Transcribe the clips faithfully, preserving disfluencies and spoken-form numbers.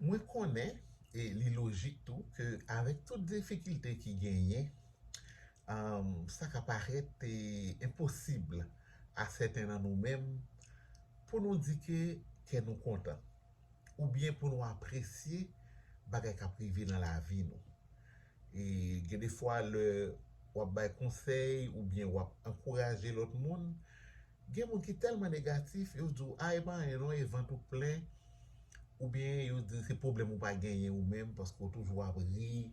Mwen konnen, e li lojik tou, ke avèk tout difikilte ki genyen, um, sa ka parèt e, enposib a sèten nan nou menm pou nou di ke kè nou kontan, oubyen pou nou apresye bagay k ap rive nan lavi nou. E gen de fwa lè w ap bay konsèy oubyen w ap ankouraje lòt moun, gen moun ki tèlman negatif, yo di w, a, e pa anyen non, e van tou plen, oubyen yo di se pwoblèm ou pa genyen ou menm, paske w toujou ap ri,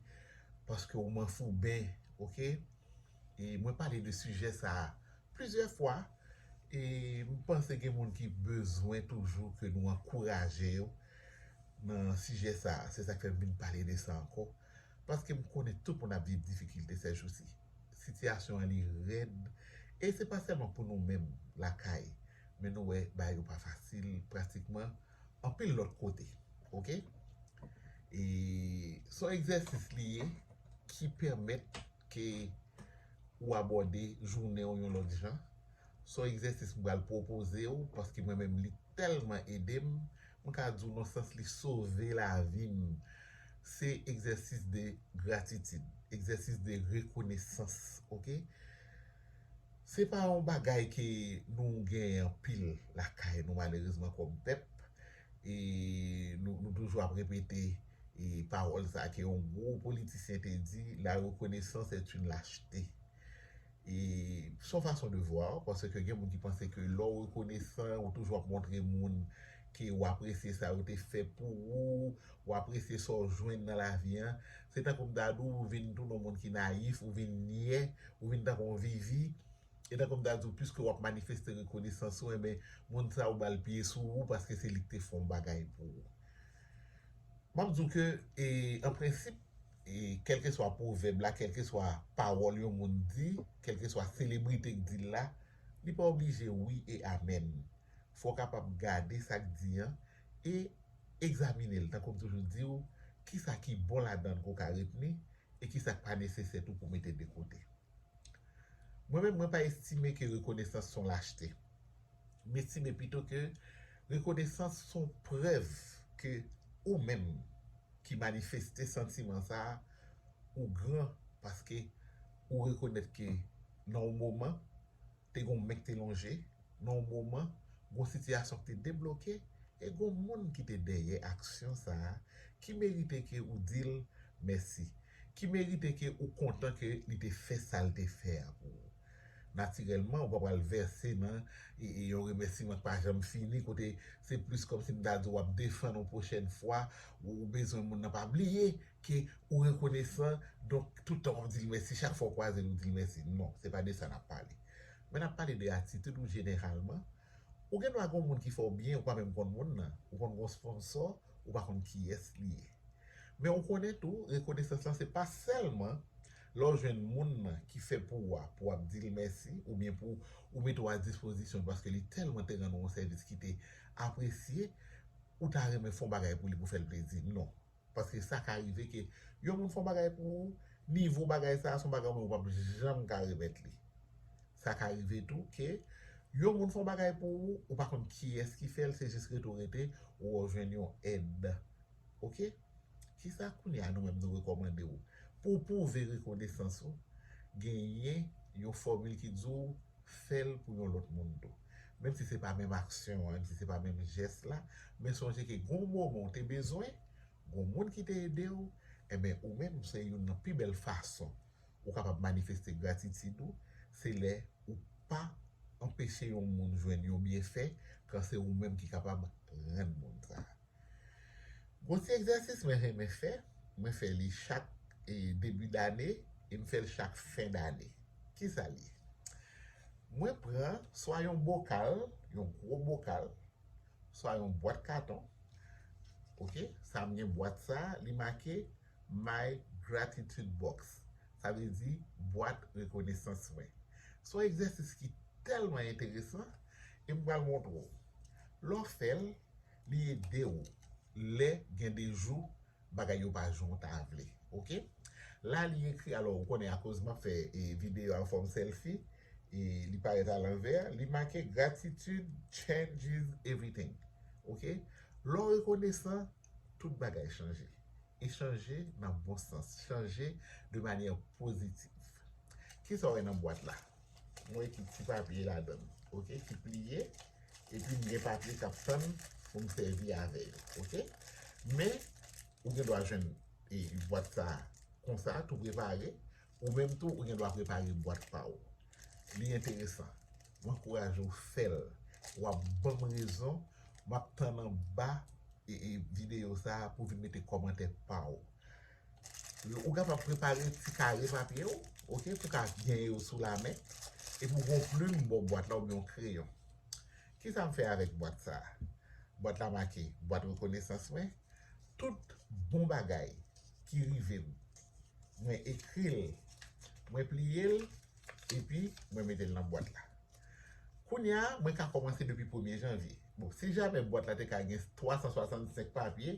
paske w manfouben, oke? E mwen pale de sijè sa a plizyè fwa, e m panse gen moun ki bezwen toujou ke nou ankouraje yo nan sijè sa a. Se sa k fè m vin pale de sa ankò, paske m konnen tout moun ap viv difikilte sèjousi. Sitiyasyon an li rèd, e se pa sèlman pou nou menm lakay, men nou wè bagay yo pa fasil pratikman anpil lòt kote, oke? E se yon egzèsis li ye ki pèmèt ke ou abòde jounen w yon lòt jan. Se yon egzèsis m pral pwopoze w, paske mwen menm li tèlman ede m, mwen ka di w nan sans li sove lavi m. Se egzèsis de gratitid, egzèsis de rekonesans, oke? Se pa yon bagay ke nou genyen anpil lakay nou, malerezman, kòm pèp. E nou, nou toujou ap repete e pawòl sa ke yon gwo politisyen te di, la reconnaissance est une lâcheté. E se yon fason de vwa, paske gen moun ki panse ke lè w rekonesan, ou toujou ap montre moun ke w apresye sa yo te fè pou ou, w apresye sa w jwenn nan lavi an. Se tankou m ta di w, ou vin tounen yon moun ki nayif, ou vin nyè, ou vin tankou yon vivi. E tankou m ta di w, piske w ap manifeste rekonesans ou, enben, moun sa ou ba l pye sou ou, paske se li k te fè yon bagay pou ou. M ap di w ke, e, an prensip, e, kèlkeswa pwovèb la, kèlkeswa pawòl yon moun di, kèlkeswa selebrite k di l la, li pa oblije wi e amèn. Fò w kapab gade sa k di an e egzamine l, tankou m toujou di w, kisa ki bon ladan l ke w ka retni e kisa k pa nesesè tou pou w mete de kote. Mwen menm, mwen pa estime ke rekonesans se yon lachte. M estime pito ke rekonesans se yon prèv ke ou menm ki manifeste santiman sa a, ou gran, paske ou rekonèt ke nan yon moman, te gen yon men k te lonje, nan yon moman, gen yon sitiyasyon k te debloke, e gen yon moun ki te dèyè aksyon sa a, ki merite ke ou di l mèsi, ki merite ke ou kontan ke li te fè sa l te fè a pou ou. Natirèlman, ou pa pral vèse nan e, e yon remèsiman k pa janm fini, kote se plis kòmsi m ta di w ap defann yon pwochèn fwa, ou, ou bezwen moun nan pa bliye ke ou rekonesan, donk tout tan w ap di l mèsi, chak fwa w kwaze l, ou di l mèsi. Non, se pa de sa n ap pale. Men n ap pale de atitid ou jeneralman. Ou gen dwa gen yon moun ki fè w byen, ou pa menm konn moun nan. Ou konn gen yon sponsò, ou pa konn kiyès li ye. Men ou konnen tou, rekonesans lan se pa sèlman lè w jwenn moun nan ki fè pou ou a, pou w ap di l mèsi, oubyen pou ou mete w a dispozisyon l paske li tèlman te rann ou yon sèvis ki te apresye, ou ta renmen fè yon bagay pou li pou fè l plezi. Non. Paske sa ka rive ke yon moun fè yon bagay pou ou, nivo bagay sa a se yon bagay ou menm ou p ap janm ka remèt li. Sa ka rive tou ke yon moun fè yon bagay pou ou, ou pa konn kiyès ki fè l, se jis rete w rete, ou wè w jwenn yon èd. Oke? Kisa kounye a nou menm nou rekòmande w? Pou w pwouve rekonesans ou, genyen yon fòmil ki di w fè l pou yon lòt moun tou. Menm si se pa menm aksyon an, menm si se pa menm jès la, men sonje ke gen yon moman w te bezwen, gen yon moun ki te ede w, enben ou menm se youn nan pi bèl fason ou kapab manifeste gratitid ou, se lè ou pa anpeche yon moun jwenn yon byenfè, kan se ou menm ki kapab rann moun sa a. Gon ti egzèsis mwen renmen fè, mwen fè li chak e, debi dane, e m fè l chak fen dane. Kisa l ye? Mwen pran swa yon bokal, yon gwo bokal, swa yon bwat katon. Oke? Sa m gen bwat sa, li make My Gratitude Box. Sa vle di bwat rekonesans mwen. Se yon egzèsis ki tèlman enteresan e m pral montre w. Lè w fè l, li ede w lè gen de jou bagay yo pa jan w ta vle. Oke? La li ekri, alò ou konnen akoz m ap fè e, videyo an fòm selfie, e li parèt alanvè, li make gratitude changes everything. Oke? Lè w rekonesan, tout bagay chanje. E chanje nan bon sans, chanje de manyè pozitif. Kisa w wè nan bwat la? Mwen ekri ti papye ladan l, oke, ki pliye, epi m gen papye k ap tann pou m sèvi avè yo, oke? Men, ou gen dwa jwenn e, bwat sa a konsa, tou prepare, ou menm tou, ou gen dwa prepare bwat pa w. Li enteresan. M ankouraje w fè l. W ap ban m rezon, m ap tann anba e, e, videyo sa a pou w vin mete kòmantè pa w. Ou kapab prepare ti kare papye w, oke, pou w ka genyen yo sou lamen, epi w gen yon plim bò bwat la oubyen yon kreyon. Kisa m fè avèk bwat sa a? Bwat la make bwat rekonesans mwen. Tout bon bagay ki rive m, mwen ekri l, mwen pliye l, epi mwen mete l nan bwat la. Kounye a, mwen ka kòmanse depi premye janvye. Bon, si jamè bwat la te ka gen twa san swasannsenk papye,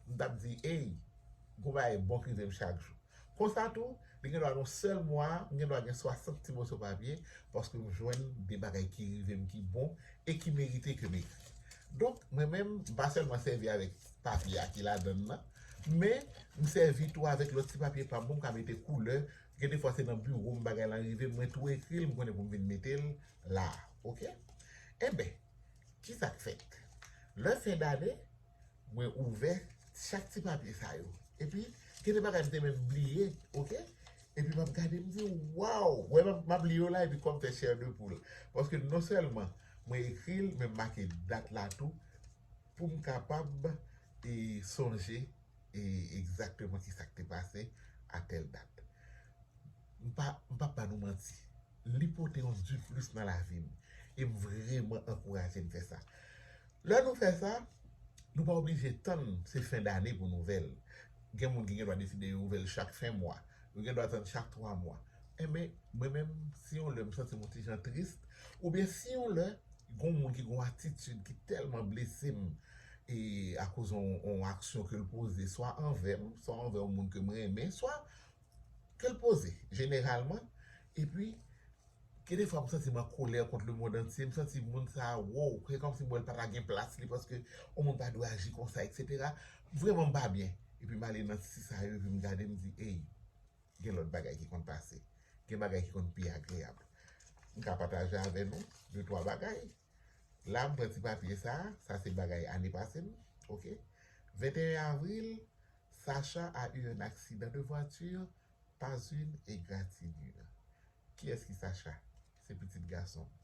m t ap di, ey, gon bagay bon k rive m chak jou. Konsa tou, li gen dwa nan yon sèl mwa, m gen dwa gen swasant ti moso papye, paske m jwenn de bagay ki rive m ki bon e ki merite ke m ekri. Donk, mwen menm, m pa sèlman sèvi avèk papye a ki ladan l nan, men m sèvi tou avèk lòt ti papye pa m, m ka mete koulè, gen defwa se nan biwo m bagay lan rive, mwen tou ekri l, m konnen pou m vin mete l la, oke? Enben, kisa k fèt? Lè fen dane, mwen ouvè chak ti papye sa yo. Epi, gen de bagay m te menm bliye, oke? Epi m ap gade, m di, waw! Wè, m ap, m ap li yo la, epi kò m fè chè de poul. Paske non sèlman mwen ekri l, men m make dat la tou, pou m kapab e, sonje e, egzakteman kisa k te pase a tèl dat. M pa, m p ap ba nou manti. Li pote yon diplis nan lavi m. E m vrèman ankouraje n fè sa. Lè nou fè sa, nou pa oblije tann se fen dane pou n ouvè l. Gen moun ki gen dwa deside yo ouvè l chak fen mwa. Yo gen dwa tann chak twa mwa. Enben, mwen menm, si yon lè m santi m yon ti jan tris, oubyen si yon lè gon moun ki gon atitid ki tèlman blese m e akoz yon, yon aksyon ke l poze, swa anvè m, swa anvè yon moun ke m renmen, swa ke l poze, jeneralman, epi gen defwa m santi m an kolè kont lemonn antye, m santi moun sa a, wow, se kòmsi m wè l pa ta gen plas li paske yon moun pa dwe aji konsa, etsetera. Vrèman m pa byen. Epi m ale nan ti sa yo, epi m gade, m di, ey, gen lòt bagay ki konn pase. Gen bagay ki konn pi agreyab. M ka pataje avè nou de twa bagay. La, m pran ti papye sa a, sa se bagay ane pase m, oke? Venteyen avril, Sacha a eu un accident de voiture, pas une égratignure. Kiyès ki Sacha? Se pitit gason m.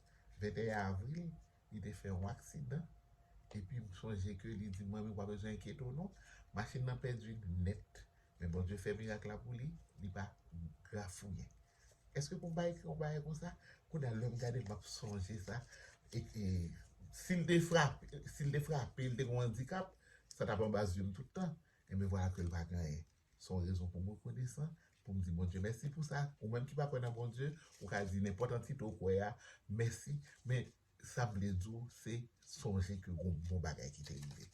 Venteyen avril, li te fè yon aksidan, epi m sonje ke li di m, manmi, w pa bezwen enkyete w non, machin nan pèdi nèt. Men Bondye fè mirak la pou li, li pa grafouyen. Èske pou m pa ekri yon bagay konsa? Kounye a, lè m gade l, m ap sonje sa. E, e, si l te frape, si l te frape, li te gen yon andikap, sa t ap anba zye m tout tan. Enben, vwala ke l pa gen anyen. Se yon rezon pou m rekonesan, pou m di Bondye mèsi pou sa. Ou menm ki pa kwè nan Bondye, ou ka di nenpòt antite w kwè a, mèsi. Men sa m vle di w, se sonje ke gon bon bagay ki te rive.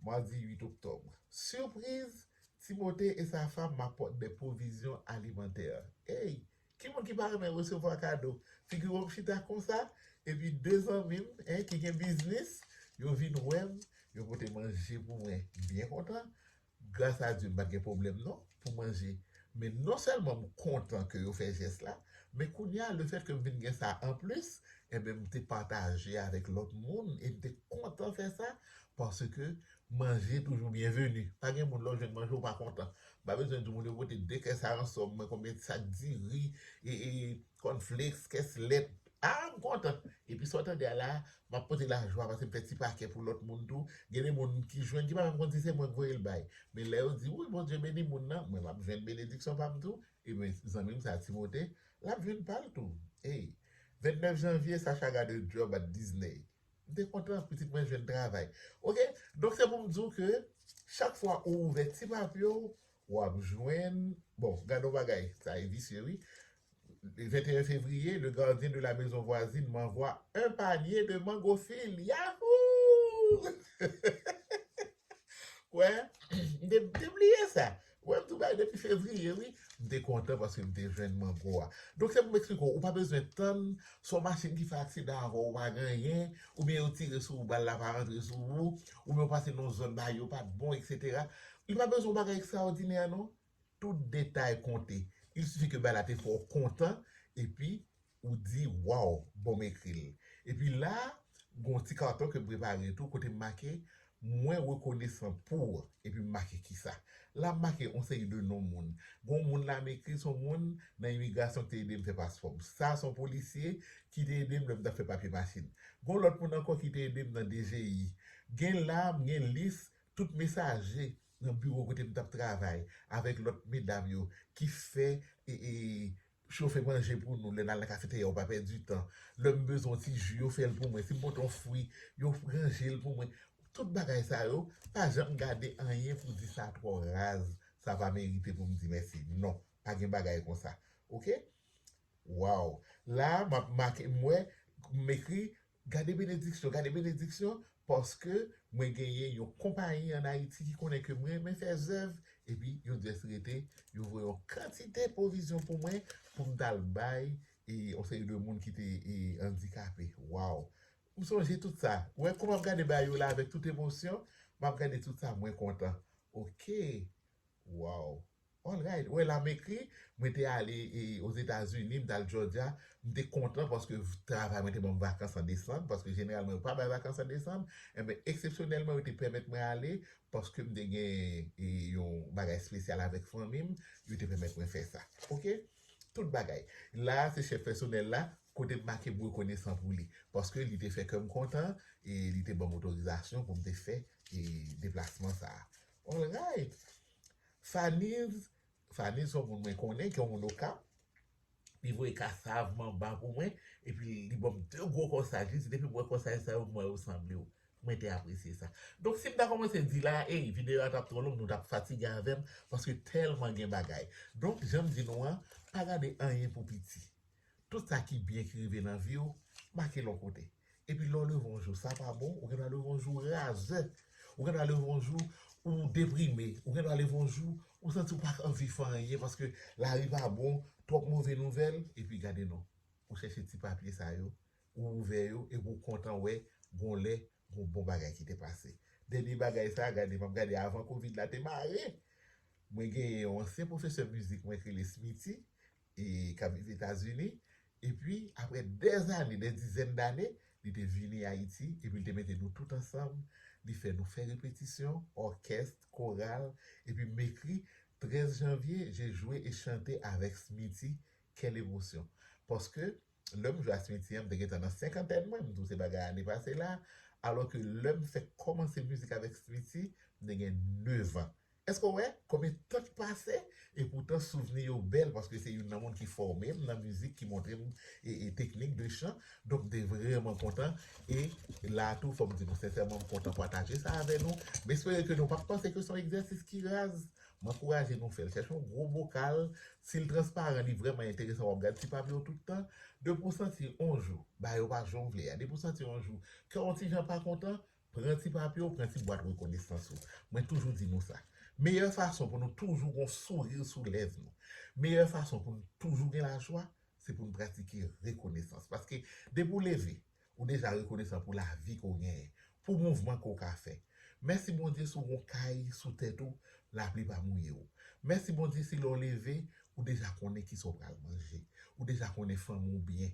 Mardi huit octobre. Surprise, Timothée et sa femme m'apportent des provisions alimentaires. Ey, ki moun ki pa renmen resevwa kado? Figire w chita konsa, epi de zanmi m, en, ki gen biznis, yo vin wè m, yo pote manje pou mwen. M byen kontan. Gras a Dye, m pa t gen pwoblèm non pou manje. Men non sèlman m kontan ke yo fè jès la, men kounye a, lefèt ke m vin gen sa anplis, enben, m te pataje avèk lòt moun e m te kontan fè sa, paske manje toujou byenveni. Pa gen moun lè w jwenn manje w pa kontan. M pa bezwen di moun yo pote de kès aransò, mwen konbyen sak diri, e, e, kònfleks, kès lèt. A, m kontan. Epi sa w tande a la, m ap pote lajwa paske m fè ti pakè pou lòt moun tou. Gen de moun ki jwenn, ki pa menm konn si se mwen k voye l bay. Men lè yo di, wi, Bondye beni moun nan, mwen m ap jwenn benediksyon pa m tou. Ebyen, zanmi m sa, Timote, l ap jwenn pa l tou. Ey, vennèf janvye, Sacha got a job at Disney. M te kontan, pitit mwen jwenn travay. Oke? Donk, se pou m di w ke chak fwa ou ouvè ti papye w, w ap jwenn, bon, gade yon bagay, sa e visye, wi. Le vingt et un février, le gardien de la maison voisine m'envoie un panier de mango fil. Yahoo! Wè, m te, m te bliye sa. Wè, m tou bay depi fevriye, wi. M te kontan paske m te jwenn mango a. Donk, se pou m eksplike w, ou pa bezwen tann, se yon machin ki fè aksidan avè w, ou pa gen anyen, oubyen yo tire sou ou, bal la pa rantre sou ou, oubyen w pase nan yon zòn bagay yo pa t bon, etsetera. Li pa bezwen yon bagay ekstraòdinè, non. Tout detay konte. Il suffit ke bagay la te fè w kontan, epi ou di, waw, bon, m ekri l. Epi la, gen yon ti katon ke m prepare tou, kote m make, mwen rekonesan pou, epi m make kisa. La, m make yon seri de non moun. Gen yon moun la, m ekri, se yon moun nan imigrasyon ki te ede m fè paspò m. Sa, se yon polisye ki te ede m lè m t ap fè papye machin. Gen yon lòt moun ankò ki te ede m nan D G I. Gen la, m gen lis tout mesaje nan biwo kote m t ap travay avèk lòt medam yo ki fè e, e, chofe manje pou nou. Lè n al nan kafeterya, yo pa pèdi tan. Lè m bezwen yon ti ji, yo fè l pou mwen. Si m pote yon fwi, yo ranje l pou mwen. Tout bagay sa yo, pa janm gade anyen pou di sa twò raz, sa pa merite pou m di mèsi. Non, pa gen bagay konsa. Oke? Waw! La, m ap make, m wè, m ekri, gade benediksyon, gade benediksyon, paske mwen genyen yon konpayi ann Ayiti ki konnen ke m renmen fè zèv, epi yo jis rete, yo voye yon kantite pwovizyon pou mwen, pou m t al bay e, yon seri de moun ki te e, andikape. Waw! M sonje tout sa. Ou wè kòman m ap gade bagay yo la avèk tout emosyon, m ap gade tout sa, mwen kontan. Oke. Waw. Alright. Ou wè la m ekri, mwen te ale e, Ozetazini, m t al Georgia, m te kontan paske travay mwen te ban m vakans an desanm, paske jeneralman yo pa bay vakans an desanm, enben eksepsyonèlman yo te pèmèt mwen ale, paske m te gen e, yon bagay espesyal avèk fanmi m, yo te pèmèt mwen fè sa. Oke? Tout bagay. La, se chèf pèsonèl la, kote m make m rekonesan pou li. Paske li te fè kè m kontan, e li te ban m otorizasyon pou m te fè e, deplasman sa a. Alright. Faniz, Faniz se yon moun mwen konnen, ki yon moun Okap. Li voye kasav manba pou mwen, epi li ban m de gwo kòsaj. Li di, depi m wè kòsaj sa yo, m wè yo sanble w. Mwen te apresye sa. Donk, si m ta kòmanse di la, ey, videyo a t ap twò long, nou t ap fatige avè m, paske tèlman gen bagay. Donk, jan m di nou an, pa gade anyen pou piti. Tout sa ki byen ki rive nan vi w, make l yon kote. Epi lè w leve yon jou, sa pa bon, ou gen dwa leve yon jou razè. Ou gen dwa leve yon jou, ou deprime. Ou gen dwa leve yon jou, ou santi w pa anvi fè anyen, paske lari pa bon, twòp move nouvèl, epi gade non. Ou chèche ti papye sa yo, ou ouvè yo, epi ou kontan wè, gon lè, gon bon bagay ki te pase. Dènye bagay sa, gade, m ap gade avan kovid la te mare. Mwen genyen yon ansyen pwofesè mizik mwen ki rele Smithy, e k ap viv Etazini. Epi, apre dè zane, dè dizèn dane, li te vini Ayiti, epi li te mete nou tout ansanm, li fè nou fè repetisyon, òkès, koral, epi m ekri, trèz janvye, j'ai joué et chanté avec Smithy, quelle émotion. Paske, lè m jwe a Smithy an, m te gentan nan senkantèn mwen, m di w se bagay ane pase la, alò ke lè m fèk kòmanse mizik avèk Smithy, m te gen nèf an. Èske w wè konbyen tan k pase? Epoutan, souvni yo bèl, paske se youn nan moun ki fòme m nan mizik, ki montre m e, e teknik de chan. Donk, m te vrèman kontan. E la tou, fò m di nou sensèman, m kontan pataje sa avè nou. M espere ke nou p ap panse ke se yon egzèsis ki raz. M ankouraje nou fè l. Chèche yon gwo bokal. Si l transparan, li vrèman enteresan, w ap gade ti papye yo tout tan. Depi w santi yon jou, bagay yo pa jan w vle a. Depi w santi yon jou, kè w yon ti jan pa kontan, pran ti papye w, pran ti bwat rekonesans ou. Mwen toujou di nou sa. Meyè fason pou nou toujou gon souri sou lèv nou. Meyè fason pou nou toujou gen lajwa, se pou n pratike rekonesans. Paske depi w leve, ou deja rekonesan pou lavi ke w genyen, pou mouvman ke w ka fè. Mèsi Bondye si w gon kay sou tèt ou, lapli pa mouye w. Mèsi Bondye si lè w leve, ou deja konnen kisa w pral manje. Ou deja konnen fanmi w byen.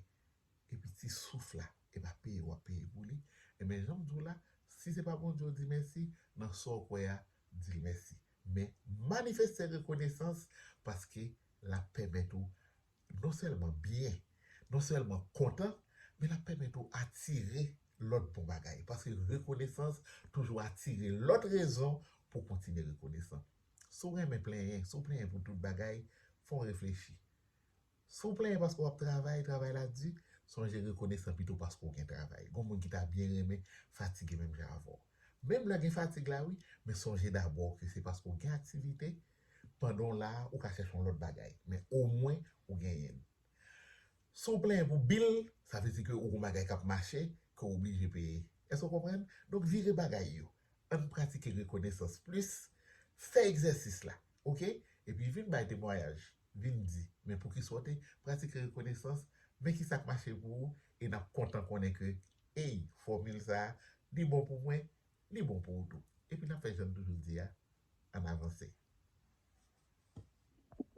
Epi ti souf la, e pa peye w ap peye pou li. Enben, jan m di w la, si se pa Bondye w di mèsi, nan sa w kwè a, di l mèsi. Men, manifeste rekonesans, paske l ap pèmèt ou non sèlman byen, non sèlman kontan, men l ap pèmèt ou atire lòt bon bagay. Paske rekonesans toujou atire lòt rezon pou w kontinye rekonesan. Si w renmen plenyen, si w plenyen pou tout bagay, fò w reflechi. Si w plenyen paske w ap travay, travay la di, sonje rekonesan pito paske w gen travay. Gon moun ki ta byen renmen fatige menm jan avè w. Menm lè gen fatig la, wi, men sonje dabò ke se paske w gen aktivite, pandan w la a, ou ka chèche yon lòt bagay. Men omwen, ou genyen l. Si w plenyen pou bil, sa vle di ke ou gon bagay k ap mache, ke w oblije peye. Èske w konprann? Donk, vire bagay yo. Ann pratike rekonesans plis. Fè egzèsis la, oke? Epi vin bay temwayaj. vin di, men poukisa w te pratike rekonesans, men ki sa k mache pou ou, e n ap kontan konnen ke, ey, fòmil sa a, li bon pou mwen, li bon pou ou tou. Epi n ap fè jan n toujou di a, ann avanse.